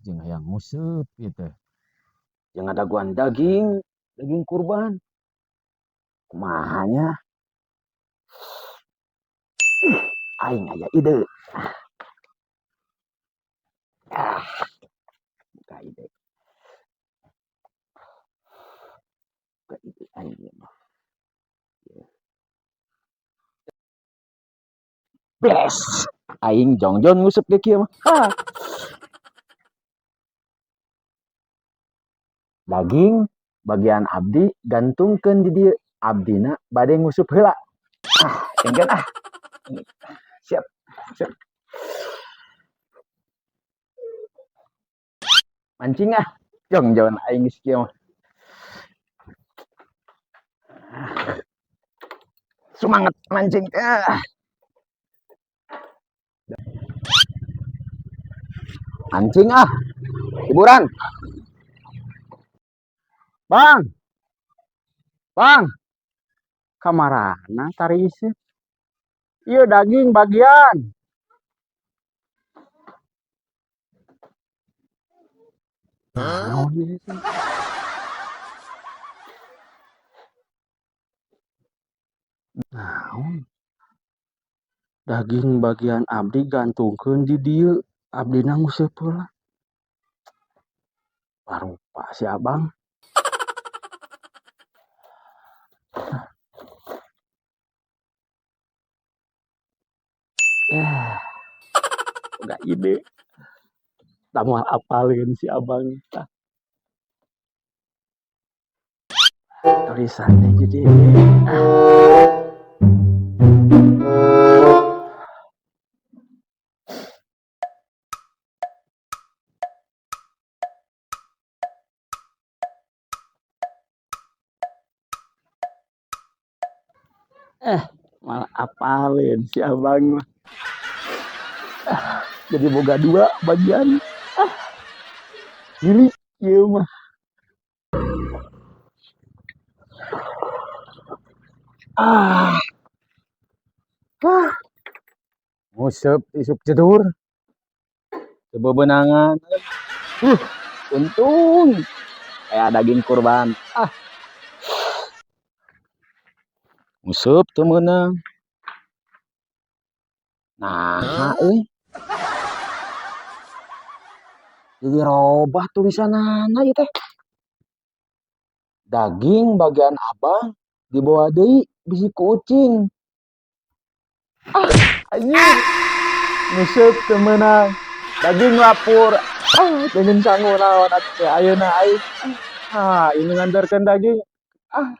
Jeung hayang nguseup ieu teh. Jeung ngadaguan daging, daging kurban. Kumaha nya? Aing aya ide. Ah, buka ide. Buka ide aing ieu mah. Bes, aing jongjon nguseup ge kieu mah. Ah. Daging bagian abdi gantungkeun di dieu. Abdina bade nguseup heula. Ah, engkeun ah. Siap, siap. Mancing ah. Jongjon aing geus kieu mah. Semangat mancing. Ah. Mancing ah. Hiburan. Bang. Bang. Kamarana tarisnya? Ieu daging bagian. Naon ieu teh? Naon? Daging bagian abdi gantungkeun di dieu, abdina nguseup heula. Parupa si abang. Yah, boga ide. Tah moal apaleun si abang tah. Tulisannya jadi malah apalin si abang mah. Ah, jadi boga dua bagian. Ah, gili ieu mah. Ah. Ah. Nguseup isuk jedur. Teu bebenangan. Untung kayak daging kurban. Ah. Nguseup teu meunang. Nah, euy. Jadi robah tulisanana ieu teh. Daging bagian abang dibawa deui bisi kucing. Ah, anjir. Nguseup teu meunang. Daging lapur. Ah, pengen sangu naon atuh ayeuna aing. Ah, ini nganterkeun daging. Ah.